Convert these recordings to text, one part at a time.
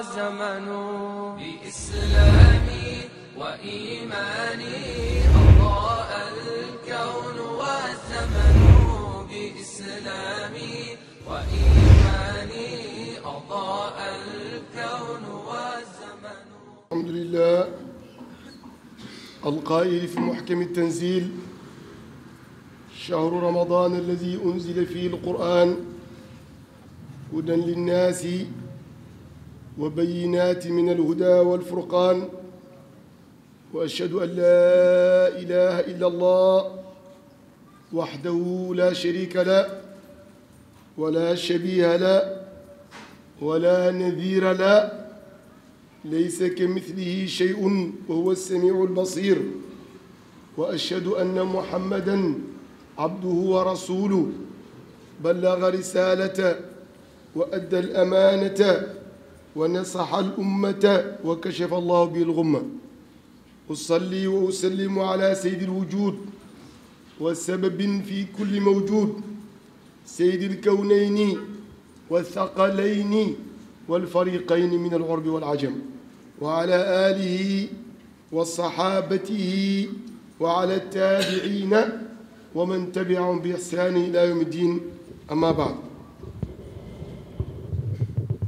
والزمن بإسلامي وإيماني أضاء الكون والزمن بإسلامي وإيماني أضاء الكون والزمن. الحمد لله القائل في محكم التنزيل: شهر رمضان الذي أنزل فيه القرآن هدى للناس وبينات من الهدى والفرقان، وأشهد أن لا إله إلا الله وحده لا شريك له ولا شبيه له ولا نذير له، ليس كمثله شيء وهو السميع البصير. وأشهد أن محمدًا عبده ورسوله بلغ رسالته وأدى الأمانة ونصح الأمة وكشف الله به الغمة. أصلي وأسلم على سيد الوجود والسبب في كل موجود، سيد الكونين والثقلين والفريقين من العرب والعجم، وعلى آله وصحابته وعلى التابعين ومن تبعهم بإحسان إلى يوم الدين. أما بعد،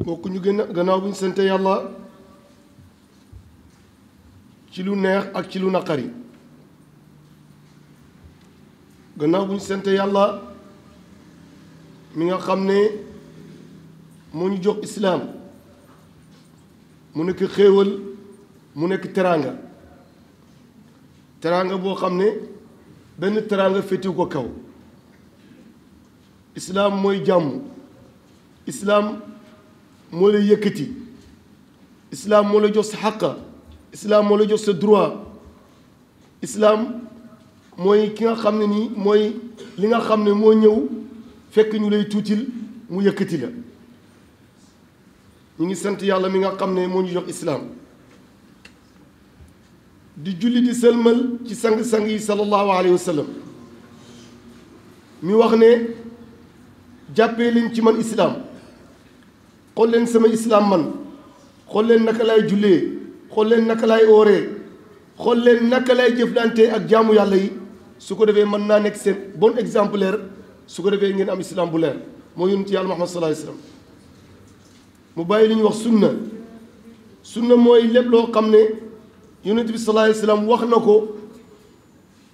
bokk ñu gannaaw bu ñu sant yàlla ci lu neex ak ci lu naqari, gannaaw bu ñu sant yàlla mi nga xam ne moo ñu jox islaam mu nekk xéewal, mu nekk teraanga boo xam ne benn teraanga féetiw ko kaw. islaam mooy jàmm, islaam moo lay yëkkati, islaam moo la jox sa xàqa, islaam moo la jox sa droit, islaam mooy ki nga xam ne nii mooy li nga xam ne moo ñëw fekk ñu lay tuutil mu yëkkati la. ñu ngi sant yàlla mi nga xam ne moo ñu jox islaam, di julli di sëlmal ci sang-sang yi sallallahu alayhi wa sallam mi wax ne jàppee leen ci man islaam, xool leen sama islaam man, xool leen naka laay jullee, xool leen naka laay ooree, xool leen naka laay jëflante ak jaamu yàlla yi. su ko defee mën naa nekk seen bon exemplaire, su ko defee ngeen am islaam bu leer. moo yonent yàlla Muhammad sallallahu alayhi wa sallam mu bàyyi li ñuy wax sunna mooy lépp loo xam ne yonent bi sallallahu alayhi wa sallam wax na ko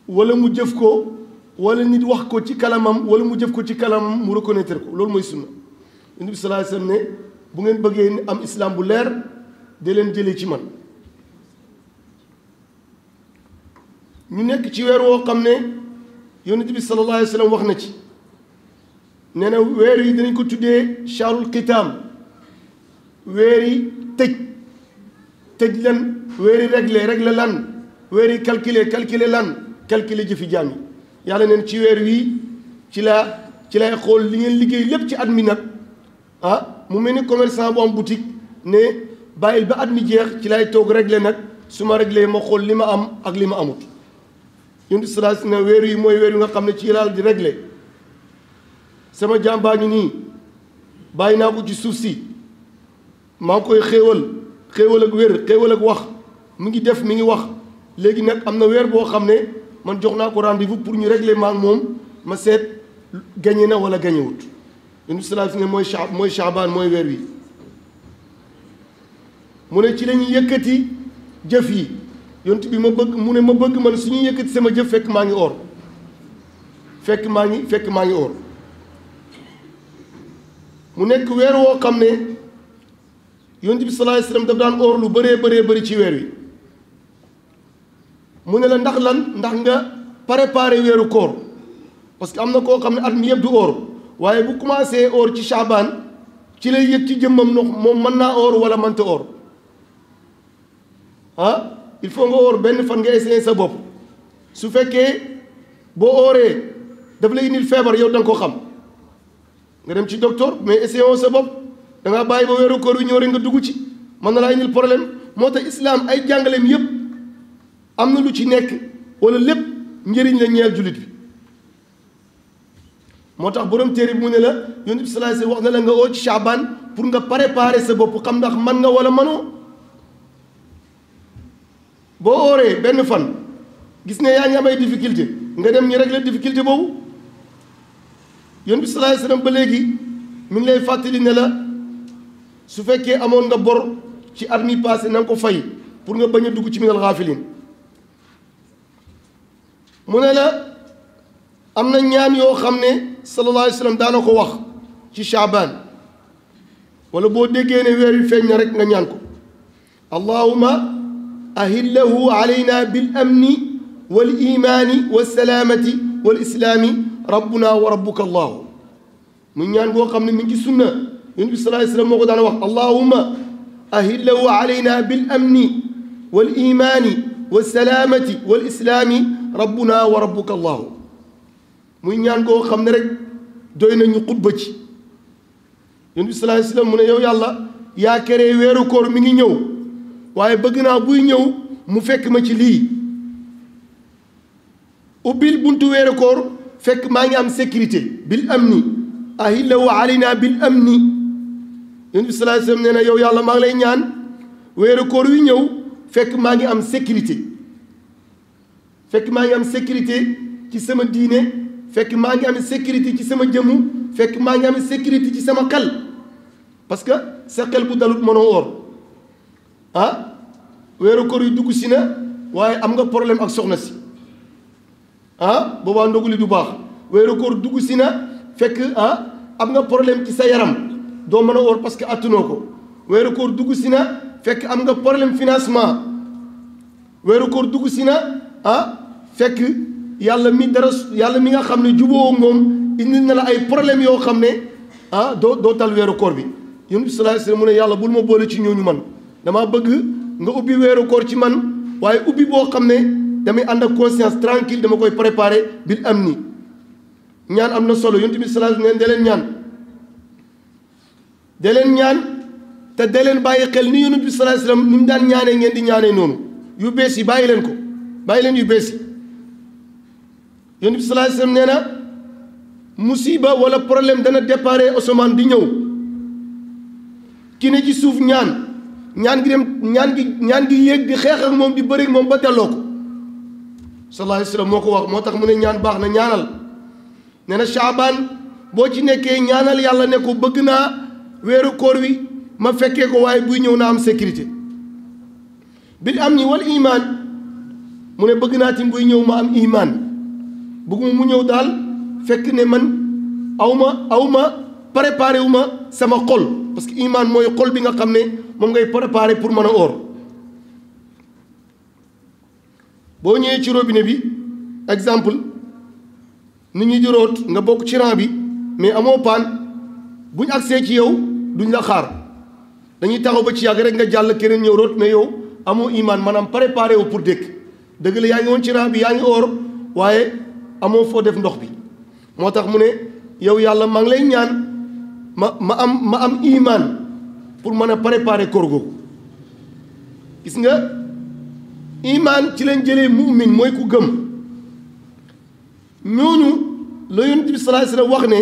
wala mu jëf ko, wala nit wax ko ci kalamam wala mu jëf ko ci kalamam mu reconnaître ko. loolu mooy sunna. yonent bi sallallahu alayhi wa sallam ne bu ngeen bëggee am islam bu leer de leen jëlee ci man. ñu nekk ci weer woo xam ne yonent bi sallallahu alayhi wa sallam wax na ci, nee na weer yi dinañ ko tuddee shahrul xitaam, weer yi tëj lan, weer yi réglé lan, weer yi calculer lan, calculer jëfi jaam yi. yàlla neen ci weer wii ci lay xool li ngeen liggéey lépp ci at mi nag. mu mel ni commerçant bu am boutique ne bàyyil ba at mi jeex ci lay toog réglé nag, su ma réglé ma xool li ma am ak li ma amut. yonent bi sallallahu alayhi wa sallam weer yi mooy weer yi nga xam ne ci laal di réglé. sama jaam baa ngi nii bàyyi naa ko ci suuf si, maa ngi koy xéewal ak wér, xéewal ak wax, mi ngi def mi ngi wax. léegi nag am na weer boo xam ne man jox naa ko rendez-vous pour ñu régler maa moom, ma seet gañe na wala gañewut. yonent bi sallallahu alayhi wa sallam mooy Shaabaan, mooy weer wi. mu ne ci la ñuy yëkkati jëf yi. yonent bi ma bëgg man su ñuy yëkkati sama jëf fekk maa ngi or, fekk maa ngi or. mu nekk weer woo xam ne yonent bi sallallahu alayhi wa sallam daf daan or lu bëree ci weer wi. mu ne la ndax lan, ndax nga préparé weeru koor, parce que am na koo xam ne at mi yëpp du or, waaye bu commencé or ci Shaabaan ci lay yëg ci jëmmam ndox moom mën naa or wala mënta or. il faut nga or benn fan nga essayer sa bopp. su fekkee boo ooree daf lay indil feebar, yow da nga ko xam, nga dem ci docteur, mais essayons sa bopp. da ngaa bàyyi ba weeru koor wi ñëw rek nga dugg ci, mën na laa indil problème. moo tax islaam ay jàngaleem yëpp am na lu ci nekk wala lépp njëriñ la ñeel jullit bi. moo tax borom téere bi mu ne la yonent bi sallallahu alayhi wasallam wax na la nga oo ci Shaabaan pour nga préparer sa bopp xam ndax man nga wala manoo boo ooree benn fan gis ne yaa ngi am ay difficulté nga dem ñu régler difficulté boobu Yonent bi sallallahu alayhi wasallam ba léegi mi ngi lay fàttali ne la su fekkee amoon nga bor ci at mi passé na nga ko fay pour nga bañ a dugg ci minal xaafiliin mu ne la am na ñaan yoo xam ne sallallahu alayhi wasallam daana ko wax ci Shaabaan wala boo déggee ne weer wi feeñ na rek nga ñaan ko allahumma ahillahu alayna bil amni wal imaani wal salaamati wal islaami rabbuna wa rabbuka allahu mu ñaan boo xam ne mi ngi ci sunna Yonent bi sallallahu alayhi wasallam moo ko daan wax allahumma ahillahu alayna bil amni wal imaani wal salaamati wal islaami rabbuna wa rabbuka allahu muy ñaan koo xam ne rek doy nañu xutba ci Yonent bi sallallahu alayhi wasallam mu ne yow yàlla yaa keree weeru koor mi ngi ñëw waaye bëgg naa buy ñëw mu fekk ma ci lii ubbil buntu weeru koor fekk maa ngi am sécurité bil amni ahillahu alayna bil amni Yonent bi sallallahu alayhi wasallam nee na yow yàlla maa ngi lay ñaan weeru koor wi ñëw fekk maa ngi am sécurité fekk maa ngi am sécurité ci sama diine fekk maa ngi am sécurité ci sama jëmu fekk maa ngi am sécurité ci sama xel parce que sa xel bu dalut mënoo oor ah weeru koor yi dugg si na waaye am nga problème ak soxna si ah boobaa ndogu li du baax weeru koor dugg si na fekk am nga problème ci sa yaram doo mën a oor parce que attunoo ko weeru koor dugg si na fekk am nga problème financement weeru koor dugg si na fekk yàlla mi nga xam ne juboo moom indi na la ay problème yoo xam ne doo tal weeru koor bi Yonent bi sallallahu alayhi wasallam mu ne yàlla bul ma boole ci ñooñu man damaa bëgg nga ubbi weeru koor ci man waaye ubbi boo xam ne damay ànd ak conscience tranquille dama koy préparer bil amni ñaan am na solo Yonent bi sallallahu alayhi wasallam dee leen ñaan te dee leen bàyyi xel ni Yonent bi sallallahu alayhi wasallam ni mu daan ñaanee ngeen di ñaanee noonu yu bees yi bàyyi leen ko bàyyi leen yu bees yi Yonent bi sallallahu alayhi wasallam nee na musiba wala problème dana déparé asamaan di ñëw ki ne ci suuf ñaan gi yéeg di xeex ak moom di bëri ak moom ba delloo ko sallallahu alayhi wasallam moo ko wax moo tax mu ne ñaan baax na ñaanal nee na Shaabaan boo ci nekkee ñaanal yàlla ne ko bëgg naa weeru koor wi ma fekkee ko waaye buy ñëw naa am sécurité bil amni wal iman mu ne bëgg naa tim buy ñëw ma am iman bëgguma mu ñëw daal fekk ne man awma préparé wu ma sama xol parce que iman mooy xol bi nga xam ne moom ngay préparé pour mën a oor boo ñëwee ci robinet bi exemple nit ñi di root nga bokk ci rang bi mais amoo paan buñ agsee ci yow duñ la xaar dañuy taxaw ba ci yàgg rek nga jàll keneen ñëw root mais yow amoo iman maanaam préparé wu pour dëkk dëgg la yaa ngi woon ci rang bi yaa ngi oor waaye amoo foo def ndox bi moo tax mu ne yow yàlla maa ngi lay ñaan ma am iman pour mën a préparer koor googu gis nga iman ci leen jëlee mu'min mooy ku gëm ñooñu la Yonent bi sallallahu alayhi wasallam wax ne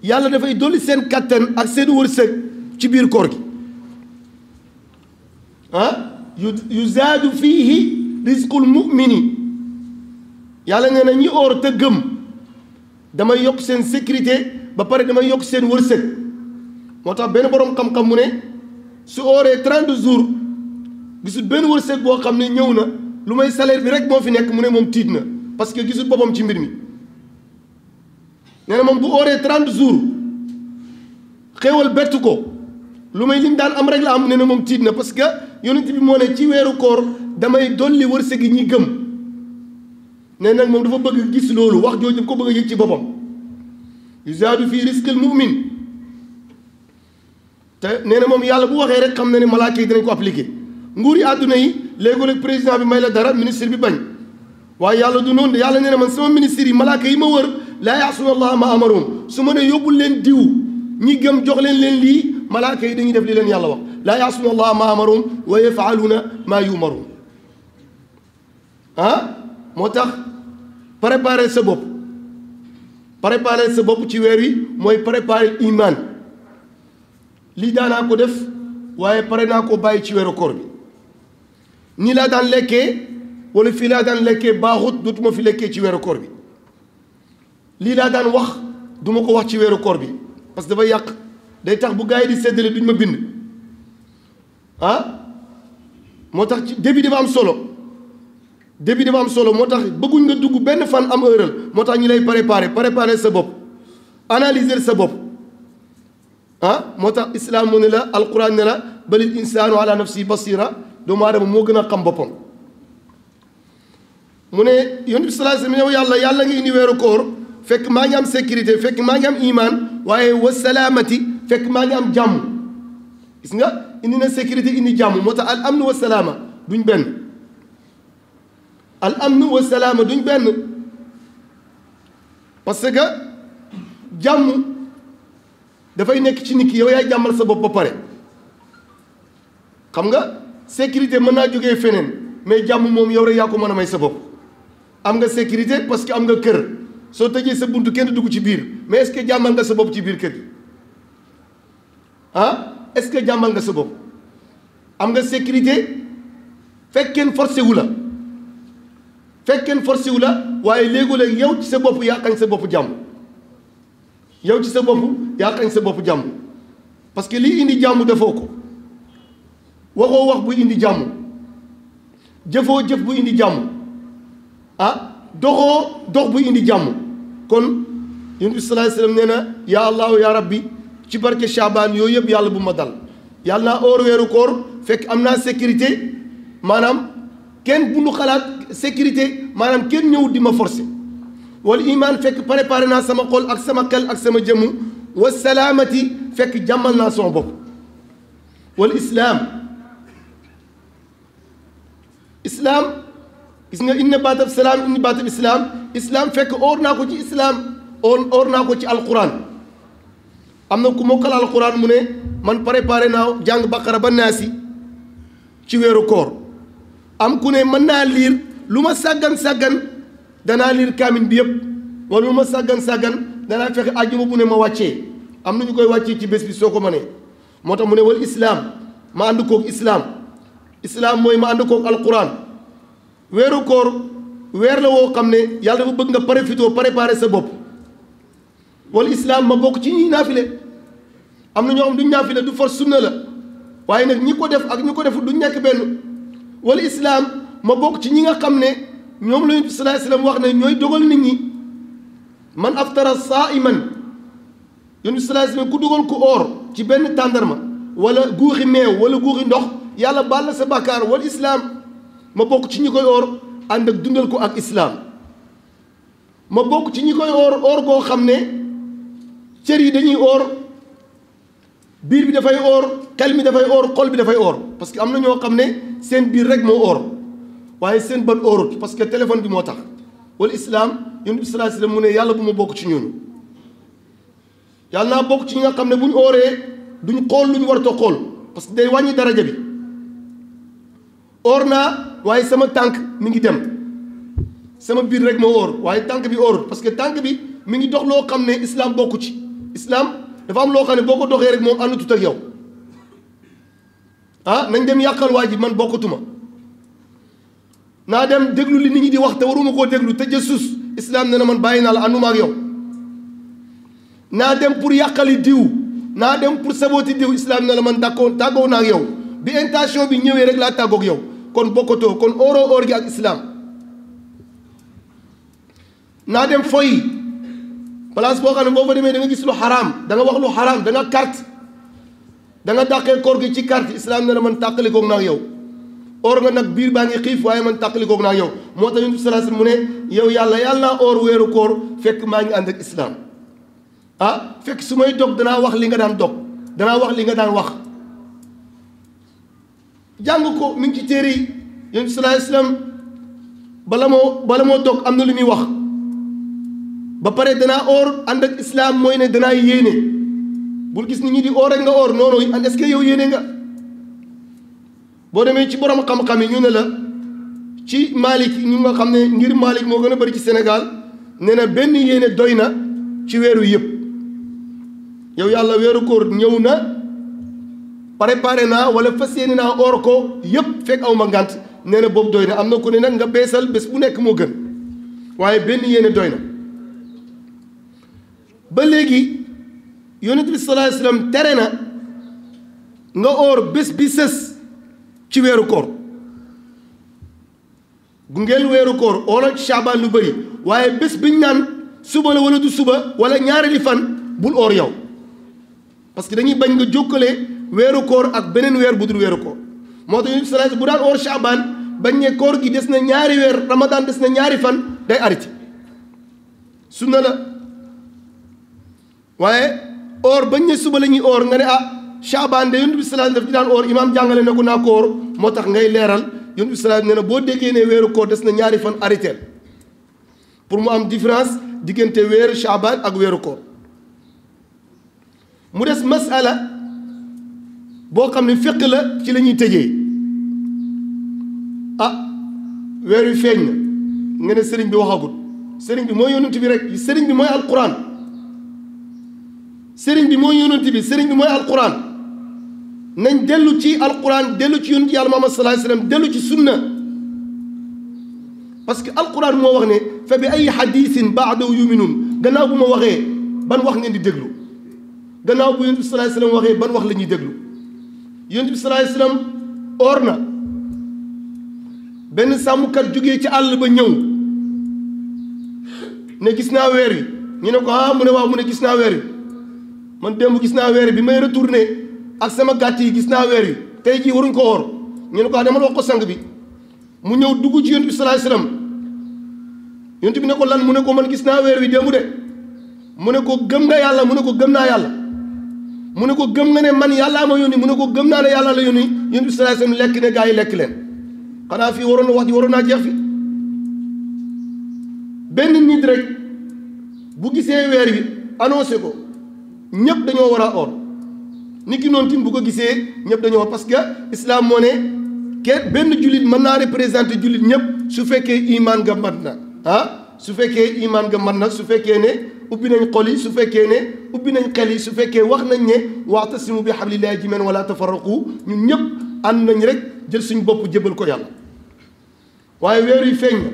yàlla dafay dolli seen kattan ak seen wërsëg ci biir koor gi yuzaadu fiihi rizqul mu'mini yàlla nee na ñi oor te gëm damay yokk seen sécurité ba pare damay yokk seen wërsëg moo tax benn boroom xam-xam mu ne su ooree 30 jours gisul benn wërsëg boo xam ne ñëw na lu may salaire bi rek moo fi nekk mu ne moom tiit na parce que gisul boppam ci mbir mi nee na moom bu ooree 30 jours xéewal bettu ko lu may lim daan am rek la am nee na moom tiit na parce que Yonent bi moo ne ci weeru koor damay dolli wërsëg yi ñi gëm nee nag moom dafa bëgg gis loolu wax jooju daf ko bëgg a yëg ci boppam yuzaadu fii rizqil mu'min te nee na moom yàlla bu waxee rek xam na ne malaaka yi dinañ ko appliqué nguur yi àdduna yi léegi-léeg président bi may la dara ministre bi bañ waaye yàlla du noonu de yàlla nee na man sama ministre yi malaaka yi ma wër laa yaasuuna allaha ma amaroon su ma ne yóbbul leen diw ñi gëm jox leen lii malaaka yi dañuy def li leen yàlla wax laa yaasuuna allaha ma amaroon wa yafaaluuna maa yumaroon moo tax préparer sa bopp ci weer wi mooy préparer iman lii daanaa ko def waaye pare naa ko bàyyi ci weeru koor bi nii laa daan lekkee wala fii laa daan lekkee baaxut dootuma fi lekkee ci weeru koor bi lii laa daan wax duma ko wax ci weeru koor bi parce que dafa yàq day tax bu gars yi di séddale duñ ma bind moo tax ci début dafa am solo moo tax bëgguñ nga dugg benn fan am heural moo tax ñi lay préparer sa bopp analyser sa bopp moo tax islam mu ne la alquran ne la balil insaanu ala nafsi basira doomu aadama moo gën a xam boppam mu ne yonent bi sallallahu alayhi wasallam yàlla nga indi weeru koor fekk maa ngi am sécurité fekk maa ngi am iman waaye wa salaamati fekk maa ngi am jàmm gis nga indi na sécurité indi jàmm moo tax al amnu wa salaama duñ benn al amnu wa salaama duñ benn parce que jàmm dafay nekk ci nit ki yow yaay jàmmal sa bopp ba pare xam nga sécurité mën naa jógee feneen mais jàmm moom yow rek yaa ko mën a may sa bopp am nga sécurité parce que am nga kër soo tëjee sa buntu kenn dugg ci biir mais est-ce que jàmmal nga sa bopp ci biir kër gi est-ce que jàmmal nga sa bopp am nga sécurité fekk kenn forcé wu la waaye léegi-léegi yow ci sa bopp yaa xañ sa bopp jàmm parce que lii indi jàmm defoo ko waxoo wax bu indi jàmm jëfoo jëf bu indi jàmm doxoo dox bu indi jàmm kon yonent bi sallallahu alayhi wasallam nee na yaa allahu yaa rabbi ci barke Chaabaan yooyu yëpp yàlla bu ma dal yàlla naa oor weeru koor fekk am naa sécurité maanaam kenn bu nu xalaat sécurité maanaam kenn ñëw di ma forcer wala iman fekk préparé naa sama xol ak sama xel ak sama jëmm wa salaamati fekk jàmmal naa sama bopp wala islaam gis nga inna baatab salaam inni baatab islaam fekk oor naa ko ci islaam oor naa ko ci alquran am na ku mokkal alquran mu ne man préparé naa jàng baqara ba naasi ci weeru koor am ku ne mën naa liir lu ma sàggan danaa liir kaamin bi yëpp wala lu ma sàggan danaa fexe àjjuma bu ne ma wàccee am na ñu koy wàccee ci bés bi soo ko mënee moo tax mu ne wal islaam ma ànd koog islaam mooy ma ànd koog alquran weeru koor weer la woo xam ne yàlla dafa bëgg nga préparer sa bopp wala islaam ma bokk ci ñi naafile am na ñoo xam duñ naafile du force sunna la waaye nag ñi ko def ak ñi ko defut duñ nekk benn wala islaam ma bokk ci ñi nga xam ne ñoom la Yonent bi sallallahu alayhi wasallam wax ne ñooy dogal nit ñi man aftara saa'iman Yonent bi sallallahu alayhi wasallam ku dogal ku oor ci benn tàndarma wala guuxi meew wala guuxi ndox yàlla baal la sa bàkkaar wala islaam ma bokk ci ñi koy oor ànd ak dundal ko ak islaam ma bokk ci ñi koy oor goo xam ne cër yi dañuy oor biir bi dafay oor xel mi dafay oor xol bi dafay oor parce que am na ñoo xam ne seen biir rek moo oor waaye seen bët oorut parce que téléphone bi moo tax wala islaam Yonent bi sallallahu alayhi wasallam mu ne yàlla bu ma bokk ci ñooñu yàlla naa bokk ci ñi nga xam ne bu ñu ooree duñ xool lu ñu war a xool parce que day wàññi daraja bi oor naa waaye sama tànk mi ngi dem sama biir rek moo oor waaye tànk bi oorut parce que tànk bi mi ngi dox loo xam ne islam bokku ci islam dafa am loo xam ne boo ko doxee rek moom àndutut ak yow nañ dem yàqal waa ji man bokkatuma naa dem déglu li nit ñi di wax te waruma koo déglu te jësus islam ne na man bàyyi naa la ànduma ak yow naa dem pour yàqali diw naa dem pour saboti diw islam ne la man d'accord tàggoo naa ak yow bi intention bi ñëwee rek laa tàggoog yow kon bokkatoo kon oor gi ak islam naa dem foyi place boo xam ne boo fa demee da nga gis lu xaraam da nga wax lu xaraam da nga carte da nga dàqee koor gi ci carte islam ne la man tàqalikoog naa ak yow or nga nag biir baa ngi xiif waaye man tàqalikoog naa ak yow moo tax Yonent bi sallallahu alayhi wasallam mu ne yow yàlla naa or weeru koor fekk maa ngi ànd ak islam fekk su may dog danaa wax li nga daan dog danaa wax li nga daan wax jàng ko mi ngi ci téere yi Yonent bi sallallahu alayhi wasallam bala moo dog am na lu muy wax ba pare danaa oor ànd ak islam mooy ne danaa yéene bul gis nit ñi di oor rek nga oor noonu est-ce que yow yéene nga boo demee ci borom xam-xam yi ñu ne la ci Malik ñu nga xam ne ngir Malik moo gën a bari ci Sénégal nee na benn yéene doy na ci weeru yëpp yow yàlla weeru koor ñëw na préparé naa wala fas yéene naa or ko yëpp fekk aw ma ngànt nee na boobu doy na. am na ku ne nag nga beesal bés bu nekk moo gën waaye benn yéene doy na. ba léegi yonent bi sallallahu alayhi wasallam tere na nga or bés bi sës ci weeru koor. gungeel weeru koor ooral ci Shaabaan lu bëri waaye bés biñ naan suba la wala du suba wala ñaareeli fan bul oor yow parce que dañuy bañ nga jokkale weeru koor ak beneen weer bu dul weeru koor. moo tax yonent bi sallallahu alayhi wasallam bu daan oor Shaabaan bañ ne koor gi des na ñaari weer Ramadan des na ñaari fan day arrêté sunna la. waaye or bañ ne suba la ñuy or nga ne Shaabaan de yonent bi sallallahu alayhi wasallam daf ci daan or imaam jàngale na ko naa ko or moo tax ngay leeral yonent bi sallallahu alayhi wasallam nee na boo déggee ne weeru koor des na ñaari fan arrêté pour mu am différence diggante weeru Shaabaan ak weeru koor. mu des masala boo xam ne fiqh la ci la ñuy tëjee weer wi feeñ na nga ne sëriñ bi waxagut sëriñ bi mooy yonent bi rek sëriñ bi mooy alquran sëriñ bi mooy yonent bi sëriñ bi mooy alquran nañ dellu ci alquran dellu ci yonent yàlla Muhammad sallallahu alayhi wasallam dellu ci sunna parce que alquran moo wax ne fa bi ay hadithin ba'dahu yu'minun gannaaw bu ma waxee ban wax ngeen di déglu gannaaw bu yonent bi sallallahu alayhi wasallam waxee ban wax la ñuy déglu. yonent bi sallallahu alayhi wasallam or na benn sàmmkat jógee ci àll ba ñëw ne gis naa weer wi ñu ne ko mu ne waaw mu ne gis naa weer wi man démb gis naa weer bi may retourné ak sama gàtt yi gis naa weer wi tey jii waruñ ko woor ñu ne ko demal wax ko sang bi mu ñëw dugg ci yonent bi sallallahu alayhi wasallam yonent bi ne ko lan mu ne ko man gis naa weer wi démb de mu ne ko gëm nga yàlla mu ne ko gëm naa yàlla mu ne ko gëm nga ne man yàllaa ma yónni mu ne ko gëm naa ne yàlla la yónni yonent bi sallallahu alayhi wasallam lekk ne gaa yi lekk leen xanaa fii waroon na wax ji waroon naa jeex fi benn nit rek bu gisee weer wi annoncé ko ñëpp dañoo war a or nit ki noonu tim bu ko gisee ñëpp dañoo war parce que islam moo ne kenn benn jullit mën naa représenter jullit ñëpp su fekkee iman nga mat na su fekkee iman nga mat na su fekkee ne ubbi nañ xol yi su fekkee ne ubbi nañ xel yi su fekkee wax nañ ne wa'tasimu bi hablillahi jamii'an wala tafarraqu ñun ñëpp ànd nañ rek jël suñ bopp jébal ko yàlla. waaye weer yi feeñ na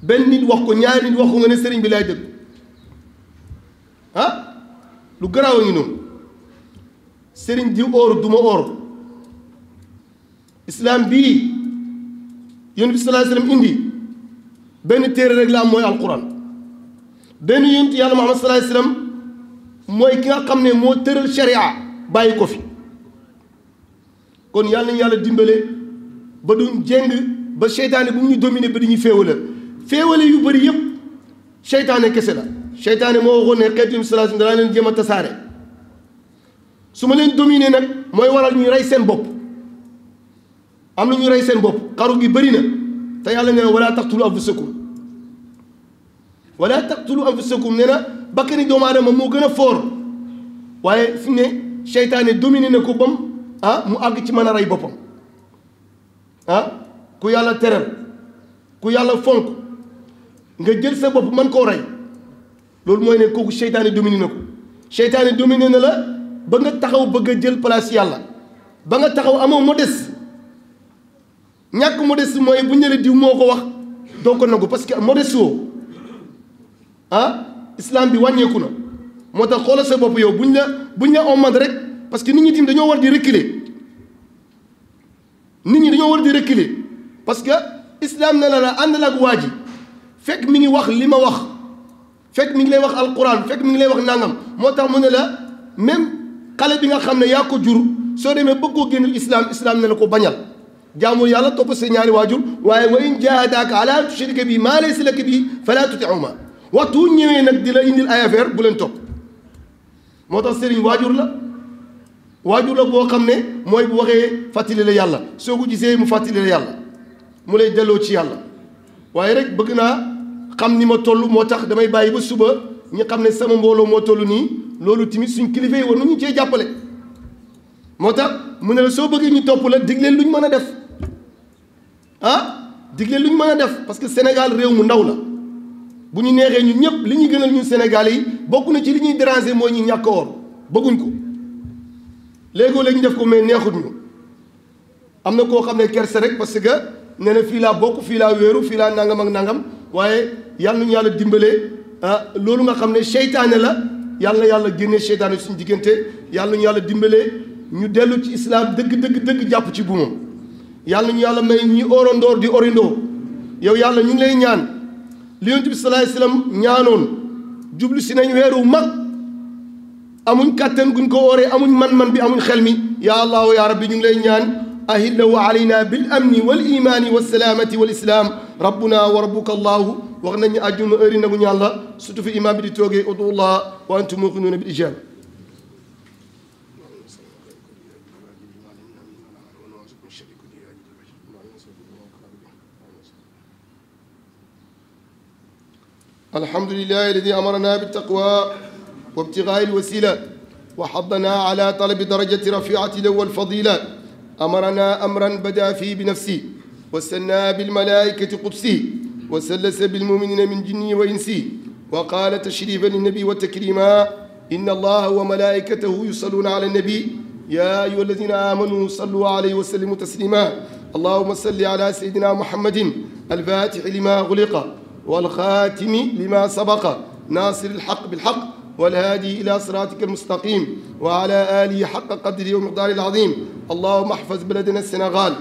benn nit wax ko ñaari nit wax ko nga ne sëriñ bi laay dëgg lu garaaw a ngi noonu sëriñ di oor du ma oor islam bii yonent bi sallallahu alayhi wasallam indi benn téere rek la am mooy alquran benn yonent yàlla Muhammad sallallahu alayhi wasallam mooy ki nga xam ne moo tëral sharia bàyyi ko fi kon yàlla nañu yàlla dimbale ba duñ jéng ba seytaane bu mu ñu dominer ba dañuy féewale yu bëri yëpp seytaane kese la seytaane moo waxoon ne xeetu sallallahu alayhi wasallam danaa leen jéem a tasaare su ma leen dominer nag mooy waral ñuy rey seen bopp am na ñu rey seen bopp xaru gi bëri na te yàlla nee na wala taqtulu anfusakum wala taqtulu anfusakum nee na bakkani doomu aadama moo gën a foor waaye fi ne seytaane dominer na ko bam mu àgg ci mën a rey boppam ku yàlla teral ku yàlla fonk nga jël sa bopp mën koo rey loolu mooy ne kooku seytaane dominer na ko seytaane dominer na la ba nga taxaw bëgg a jël place yàlla ba nga taxaw amoo modeste ñàkk modeste mooy bu ñëwee diw moo ko wax doo ko nangu parce que modeste woo islam bi wàññeeku na moo tax xoolal sa bopp yow buñ la ommat rek parce que nit ñi tim dañoo war di reculer nit ñi dañoo war di reculer parce que islam ne la ànd la ak waa ji fekk mi ngi wax li ma wax fekk mi ngi lay wax alquran fekk mi ngi lay wax nangam moo tax mu ne la même xale bi nga xam ne yaa ko jur soo demee bëgg koo génnul islam ne la ko bañal jaamul yàlla topp sa ñaari waajur waaye wa in jahadaaka ala an tushrika bi maa laysa laka bi fala tuti'huma waxtu ñëwee nag di la indil ay affaire bu leen topp moo tax sëriñ waajur la boo xam ne mooy bu waxee fàttali la yàlla soo ko gisee mu fàttali la yàlla mu lay delloo ci yàlla waaye rek bëgg naa xam ni ma toll moo tax damay bàyyi ba suba ñu xam ne sama mbooloo moo toll nii loolu tamit suñ kilifa yi war nañu cee jàppale moo tax mu ne la soo bëggee ñu topp la dig leen lu ñu mën a def dig leen lu ñu mën a def parce que Sénégal réew mu ndaw la bu ñu neexee ñun ñëpp li ñuy gënal ñun Sénégal yi bokk na ci li ñuy déranger mooy ñu ñàkk woor bëgguñ ko léegoo la ñu def ko mais neexut ñu am na koo xam ne kerse rek parce que nee na fii laa bokk fii laa wéeru fii laa nangam ak nangam waaye yàlla nañu yàlla dimbalee loolu nga xam ne seytaane la yàlla génnee seytaane suñu diggante yàlla nañu yàlla dimbalee ñu dellu ci islam dëgg jàpp ci buumam yàlla nañu yàlla may ñi orandoor di orindoo yow yàlla ñu ngi lay ñaan li Yonent bi sallallahu alayhi wasallam ñaanoon jublu si nañ weeru mag amuñ kàttan guñ ko ooree amuñ man-man bi amuñ xel mi yaa allahu ya rabbi ñu ngi lay ñaan ahillahu alayna bil amni wal imani was salamati wal islam rabbuna wa rabbuka allahu wax nañu àjjuma heure yi nagu ñaan la surtout fi imam bi di toogee udullah wa antum muqinuna bil ijaba الحمد لله الذي أمرنا بالتقوى وابتغاء الوسيلة وحضنا على طلب درجة رفيعة له والفضيلة أمرنا أمرا بدأ فيه بنفسه وسنى بالملائكة قدسه وسلس بالمؤمنين من جنه وإنسه وقال تشريفا للنبي وتكريما إن الله وملائكته يصلون على النبي يا أيها الذين آمنوا صلوا عليه وسلموا تسليما اللهم صل على سيدنا محمد الفاتح لما غلق والخاتم لما سبق ناصر الحق بالحق والهادي إلى صراطك المستقيم وعلى آله حق قدره ومقداره العظيم اللهم احفظ بلدنا السنغال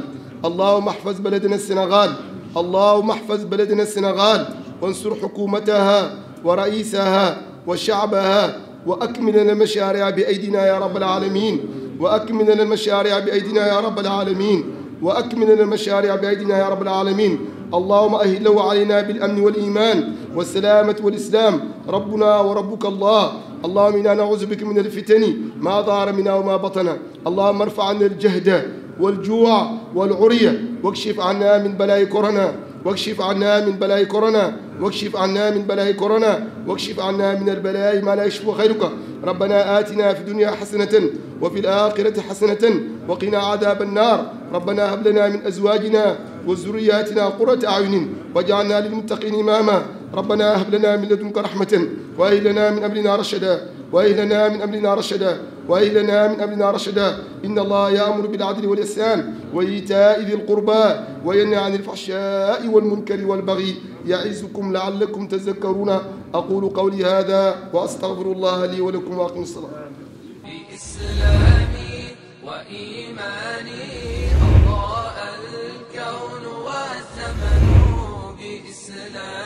اللهم احفظ بلدنا السنغال اللهم احفظ بلدنا السنغال وانصر حكومتها ورئيسها وشعبها وأكمل لنا المشاريع بأيدينا يا رب العالمين وأكمل لنا المشاريع بأيدينا يا رب العالمين وأكمل لنا المشاريع بأيدينا يا رب العالمين اللهم أهله علينا بالأمن والإيمان والسلامة والإسلام ربنا وربك الله اللهم إنا نعوذ بك من الفتن ما ظهر منا وما بطن اللهم ارفع عنا الجهد والجوع والعري واكشف عنا من بلاء كورونا واكشف عنا من بلاء كورونا واكشف عنا من بلاء كورونا واكشف عنا من البلاء ما لا يشفو غيرك ربنا آتنا في الدنيا حسنة وفي الآخرة حسنة وقنا عذاب النار ربنا هب لنا من أزواجنا وذرياتنا قرة أعين واجعلنا للمتقين إماما ربنا هب لنا من لدنك رحمة وهب لنا من أمرنا رشدا وهب لنا من أمرنا رشدا وهب لنا من أمرنا رشدا إن الله يأمر بالعدل والإحسان وإيتاء ذي القربى وينهى عن الفحشاء والمنكر والبغي يعظكم لعلكم تذكرون أقول قولي هذا وأستغفر الله لي ولكم وأقم الصلاة. بإسلامي وإيماني أضاء الكون والزمن بإسلامي